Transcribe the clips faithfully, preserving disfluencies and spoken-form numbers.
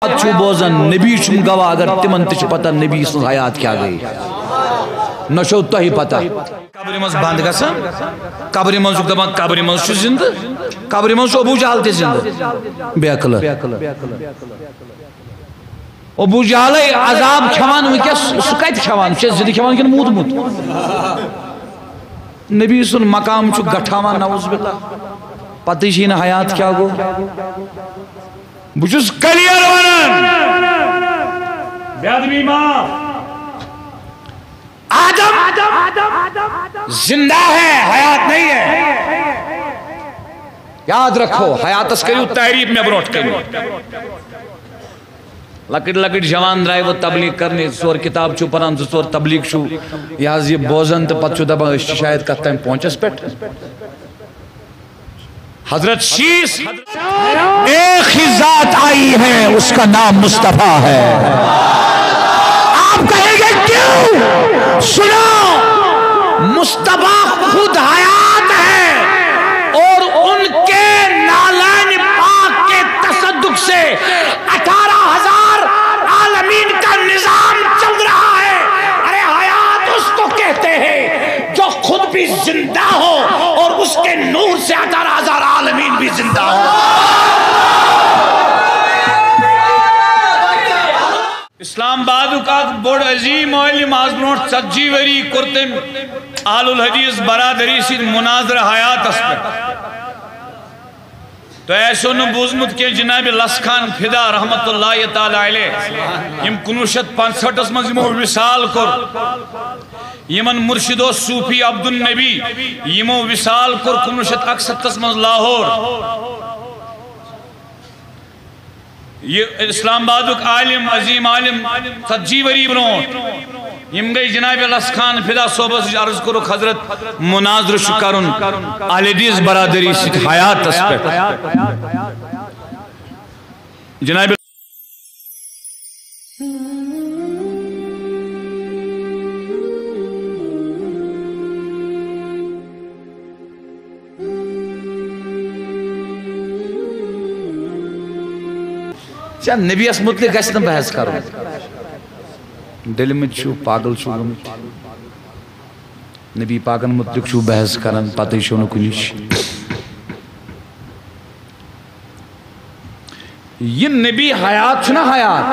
حیات چھُو بوزان، نبی چھُم گواہ، اگر تِمن تہِ چھِ پتہ نبی سٕنٛز حیات کیٛاہ گٔے۔ نہ چھو تۄہہِ پتہ۔ قبرِ منٛز بنٛد گژھان، قبرِ منٛز چھُکھ دپان، قبرِ منٛز چھُ زندٕ، قبرِ منٛز چھُ ابو جہل تہِ زندٕ۔ بے عقل۔ ابو جہلے عذاب کھٮ۪وان وٕنکیٚس، سُہ کتہِ کھٮ۪وان؟ سُہ چھا زندٕ کھٮ۪وان کِنہٕ موٗدمُت؟ نبی سُنٛد مقام چھُ گٹھاوان، نعوذ باللہ۔ پتہٕ چھِ یہِ نہٕ حیات کیٛاہ گوٚو۔ بہٕ چھُس کلیئر ونان، بے ادبی معاف۔ آدم زندہ ہے، حیات نہیں ہے۔ یاد رکھو، حیاتس کٔرِو تعریف مےٚ برونٛٹھ کٔرِو۔ لۄکٕٹۍ لۄکٕٹۍ جوان درٛاے وۄنۍ تبلیغ کرنہِ، زٕ ژور کتاب چھُو پران، زٕ ژور تبلیغ چھُو یہِ حظ یہِ بوزان تہٕ پتہٕ چھُو دپان أسۍ چھِ شاید کتھ تام پہنچس پٮ۪ٹھ۔ حضرت شیس، ایک ہی ذات آئی ہے، اس کا نام مصطفیٰ ہے۔ آپ کہیں گے کیوں؟ سنو، مصطفیٰ خود حیات ہے اور ان کے نالان پاک کے تصدق سے اٹھارہ ہزار عالمین کا نظام چل رہا ہے۔ ارے حیات اس کو کہتے ہیں جو خود بھی زندہ ہو اور اس کے نور سے اٹھارہ ہزار عالمین بھی زندہ ہو۔ اسلام آبادُک اکھ بوٚڑ عظیم عٲلِم، آز برونٛٹھ ژتجی ؤری کوٚر تٔمۍ اہل الحدیث برادری سۭتۍ مناظرٕ حیاتس پٮ۪ٹھ۔ تۄہہِ آسیو نہٕ بوٗزمُت کینٛہہ، جناب لس خان فدا رحمت اللہ تعالیٰ علیہ، یِم کُنوُہ شیٚتھ پانٛژہٲٹھس منٛز یِمو وصال کوٚر، یِمن مرشد اوس صوفی عبدالنبی، یِمو وصال کوٚر کُنوُہ شیٚتھ اکستتھس منٛز لاہور۔ یہِ اسلام آبادُک عالم، عظیم عالم، ژتجی ؤری برونٛٹھ یِم گٔے جناب لس خان فدا صٲبس نِش، عرض کوٚرُکھ، حضرت، مناظرٕ چھُ کرُن اہل حدیث برادری سۭتۍ حیاتس پٮ۪ٹھ۔ جناب ژےٚ نبیَس مُتعلِق گژھِ نہٕ بحث کرُن۔ ڈٔلمٕتۍ چھِو، پاگل چھِو گٔمٕتۍ۔ نبی پاکن مُتعلِق چھِو بحث کران، پتہٕ چھِو نہٕ کُنِچ۔ یہِ نبی حیات چھُنہ حیات؟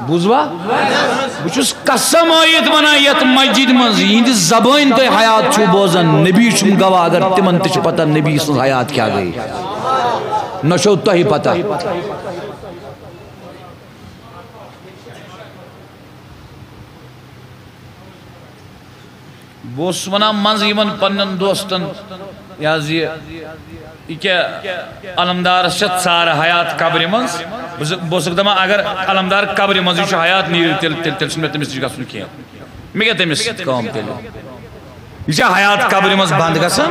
بوٗزوا؟ بہٕ چھُس قسم ٲیِتھ وَنان، یَتھ مسجد منٛز یِہِنٛدِ زبٲنۍ تُہۍ حیات چھِو بوزان، نبی چھُم گواہ، اگر تِمن تہِ چھِ پتہ نبی سٕنٛز حیات کیٛاہ گٔے۔ نہ چھو تۄہہِ پتہ۔ بہٕ اوسُس وَنان منٛزٕ یِمَن پنٛنٮ۪ن دوستَن، یہِ حظ یہِ، یہِ کیٛاہ علمدارَس چھےٚ ژارٕ حیات قبرِ منٛز؟ بہٕ زٕ-، بہٕ اوسُکھ دَپان، اگر علمدار قبرِ منٛزٕے چھُ حیات، نیٖرِو تیٚلہِ، تیٚلہِ، تیٚلہِ چھُنہٕ مےٚ تٔمِس نِش گژھُن کینٛہہ۔ مےٚ کیٛاہ تٔمِس سۭتۍ کٲم تیٚلہِ؟ یہِ چھا حیات قبرِ منٛز بنٛد گژھان؟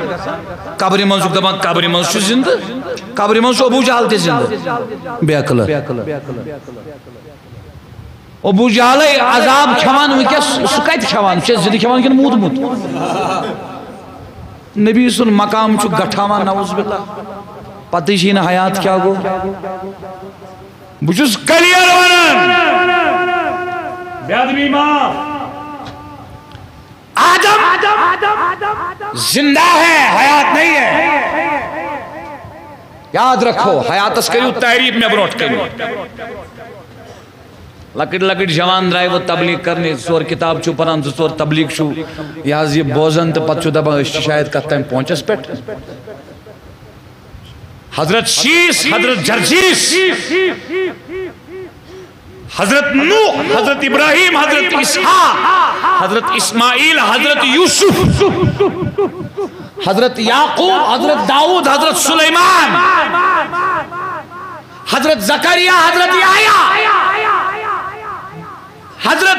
قبرِ منٛز چھُکھ دَپان، قبرِ منٛز چھُ زِندٕ، قبرِ منٛز چھُ ابوٗ جہل تہِ زِندٕ۔ بے عقلہٕ۔ ابوٗ جہلے عذاب کھٮ۪وان وٕنکیٚس، سُہ کتہِ کھٮ۪وان؟ سُہ چھا زِندٕ کھٮ۪وان کِنہٕ موٗدمُت؟ نبی سُنٛد مقام چھُ گٹھاوان، نعوذ باللہ۔ پتہٕ چھِ یہِ نہٕ حیات کیٛاہ گوٚو۔ بہٕ چھُس کلیئر ونان، بے ادبی معاف۔ آدم زندہ ہے، حیات نہیں ہے۔ یاد رکھو، حیاتس کٔرِو تعریف مےٚ برونٛٹھ کٔرِو۔ لۄکٕٹۍ لۄکٕٹۍ جوان درٛاے وۄنۍ تبلیغ کرنہِ، زٕ ژور کِتاب چھِو پران، زٕ ژور تبلیغ چھِو یہِ حظ یہِ بوزان تہٕ پتہٕ چھِو دپان أسۍ چھِ شاید کتھ تام پہنچس پٮ۪ٹھ۔ حضرت شیس، حضرت جرجیس، حضرت نوح، حضرت ابراہیم، حضرت اسحاق، حضرت اسماعیل، حضرت یوسف، حضرت یعقوب، حضرت داؤد، حضرت سلیمان، حضرت زکریا، حضرت یحییٰ، حضرت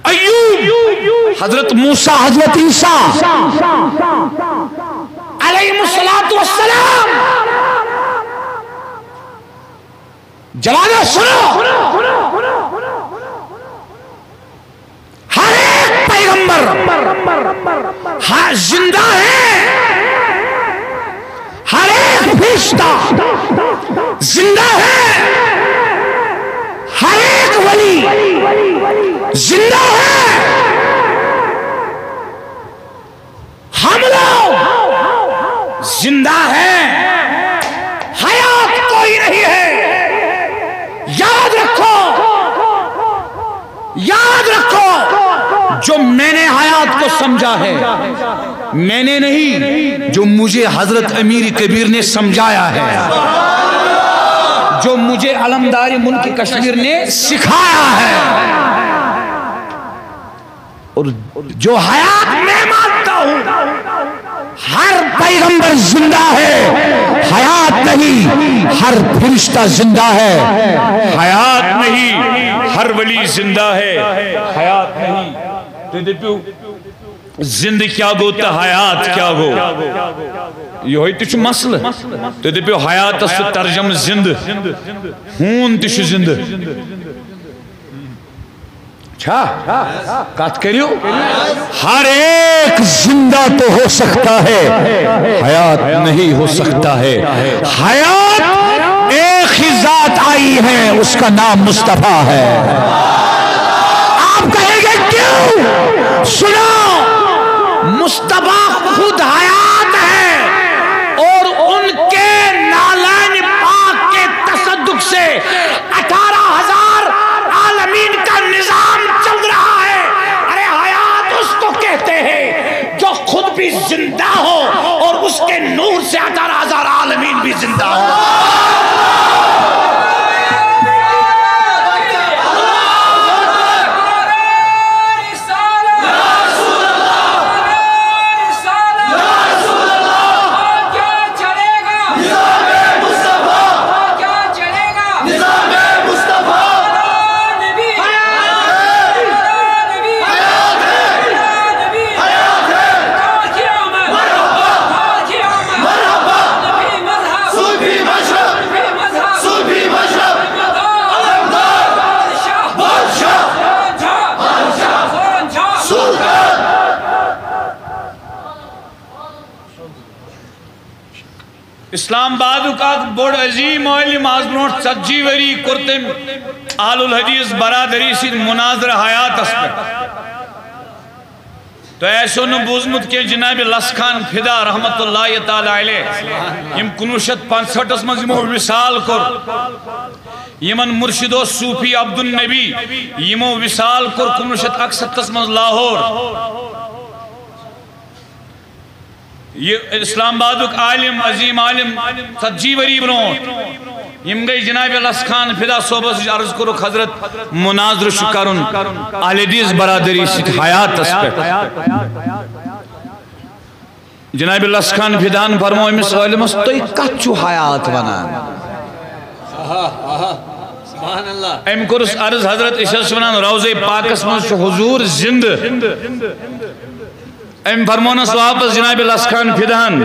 ایوب، حضرت موسیٰ، حضرت عیسیٰ علیہ الصلوۃ والسلام۔ جوانو سنو، ہر ایک پیغمبر ہاں زندہ ہے، ہر ایک فرشتہ زندہ ہے، میں نے حیات کو سمجھا ہے، میں نے نہیں، جو مجھے حضرت امیر کبیر نے سمجھایا ہے، جو مجھے علمدار ملک کشمیر نے سکھایا ہے۔ اور جو حیات میں مانتا ہوں، ہر پیغمبر زندہ ہے، حیات نہیں، ہر فرشتہ زندہ ہے۔ حیات نہیں، ہر ولی زندہ ہے، حیات نہیں۔ تُہۍ دٔپِو، زِندٕ کیٛاہ گوٚو تہٕ حیات کیٛاہ گوٚو؟ یِہوٚے تہِ چھُ مسلہٕ۔ تُہۍ دٔپِو، حیاتس چھُ ترجمہٕ زِندٕ، ہوٗن تہِ چھُ زِندٕ۔ چھا؟ کتھ کٔرِو۔ ہر ایک زندہ تو ہو سکتا ہے، حیات نہیں ہو سکتا ہے۔ حیات ایک ہی ذات آئی ہے، اس کا نام مصطفیٰ ہے۔ آپ کہیں گے، کیوں؟ سنو، مصطفیٰ خود حیات ہے اور ان کے نالین پاک کے تصدق سے اٹھارہ ہزار عالمین کا نظام چل رہا ہے۔ ارے، حیات اس کو کہتے ہیں جو خود بھی زندہ ہو اور اس کے نور سے اٹھارہ ہزار عالمین بھی زندہ ہو۔ اسلام آبادُک اکھ بوٚڑ عظیم عٲلِم، آز برونٛٹھ ژتجی ؤری کوٚر تٔمۍ اہل الحدیث برادری سۭتۍ مناظرٕ حیاتس پٮ۪ٹھ۔ تۄہہِ آسیو نہٕ بوٗزمُت کینٛہہ، جناب لس خان فدا رحمت اللہ تعالیٰ علیہ، یِم کُنوُہ شیٚتھ پانٛژہٲٹھس منٛز یِمو وصال کوٚر، یِمن مرشد اوس صوفی عبدالنبی، یِمو وصال کوٚر کُنوُہ شیٚتھ اکستتھس منٛز لاہور۔ یہِ اسلام آبادُک عالم، عظیم عالم، ژتجی ؤری برونٛٹھ یِم گٔے جناب لس خان فدا صٲبس نِش، عرض کوٚرُکھ، حضرت، مناظرٕ چھُ کرُن اہل حدیث برادری سۭتۍ حیاتس پٮ۪ٹھ۔ جناب لس خان فداہن فرموو أمِس عٲلمس، "تُہۍ کتھ چھِو حیات ونان؟" أمۍ کوٚرُس عرض، "حضرت، أسۍ حظ چھِ ونان روضے پاکس منٛز چھُ حضور زندٕ۔" أمۍ فرمونس واپس جناب لس خان فداہن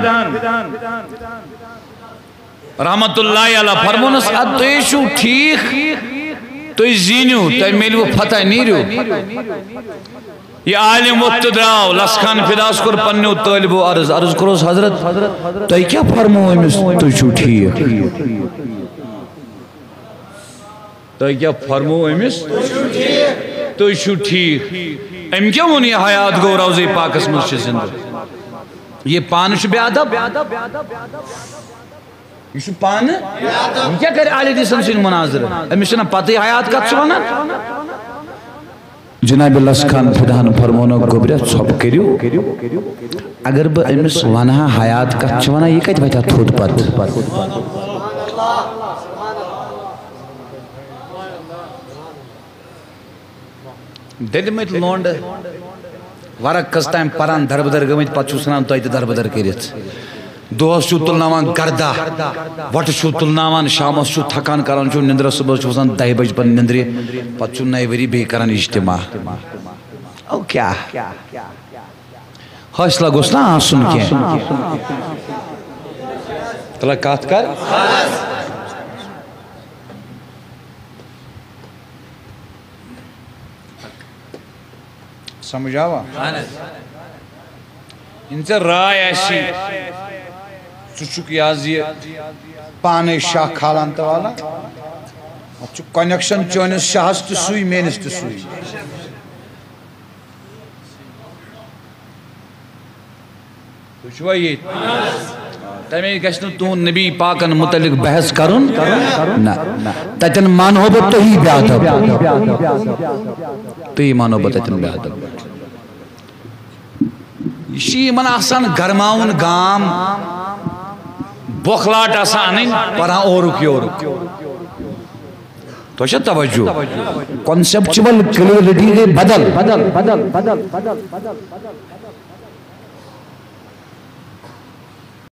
رحمت اللہ علیہ، فرمونس، "ادٕ تُہۍ چھِو ٹھیٖک، تُہۍ زیٖنِو، تۄہہِ میلوٕ فتح، نیٖرِو۔" یہِ عالم ووٚتھ تہٕ درٛاو، لس خان فداہس کوٚر پننیو طٲلبو عرض، عرض کوٚرُس، "حضرت، تۄہہِ کیٛاہ فرموو أمِس، تُہۍ چھِو ٹھیٖک؟" تۄہہِ کیٛاہ فرموو أمِس؟ تُہۍ چھِو ٹھیٖک۔ أمۍ کیٛاہ ووٚن، یہِ حیات گوٚو روضے پاکس منٛز چھِ زِندٕ؟ یہِ پانہٕ چھُ بے ادب۔ یہِ چھُ پانہٕ، یہِ کیٛاہ کرِ اہل حدیثن سۭتۍ مناظرٕ؟ أمِس چھِنہ پتہٕے حیات کتھ چھِ ونان۔ جناب لس خان فداہن فرمونو، "گوٚبریا، ژھۄپہٕ کٔرِو۔ اگر بہٕ أمِس ونہٕ ہا حیات کتھ چھِ ونان، یہِ کتہِ وتہِ ہا تھوٚد پتہٕ؟" دٔدمٕتۍ لونڈٕ ورق کٔژ تام پران، دربدر گٔمٕتۍ، پتہٕ چھُو ژھٕنان تۄہہِ تہِ دربدر کٔرِتھ۔ دۄہس چھُو تُلناوان گردہ، وۄٹہٕ چھُو تُلناوان، شامس چھُو تھکان، کران چھُو نِندرٕ، صبحس چھُو وۄتھان دَہہِ بجہِ پتہٕ نِندرِ، پتہٕ چھُو نَیہِ ؤری بیٚیہِ کران اجتماع۔ او کیٛاہ؟ حوصلہ گوٚژھ نا آسُن کینٛہہ۔ تَلہ کَتھ کر۔ سمجھ آوا؟ یِم ژےٚ راے آسی، ژٕ چھُکھ یہِ حظ یہِ پانے شاہ کھالان تہٕ والان۔ اَتھ چھُ connection چٲنِس شاہس تہِ سُے، میٲنِس تہِ سُے۔ تُہۍ چھِوا ییٚتہِ؟ تَمے گژھِ نہٕ تُہُنٛد نبی پاکن مُتعلِق بحث کرُن۔ نہ، تَتٮ۪ن مانہو بہٕ تُہی بے ادب۔ تُہی مانو بہٕ تَتٮ۪ن بے ادب۔ یہِ چھِ یِمن آسان گرماوُن گام، بۄکھلاٹ آسان اَنٕنۍ، پَران اورُک یورُک۔ تۄہہِ چھا توجہ؟ Conceptual clarity گٔے بدل۔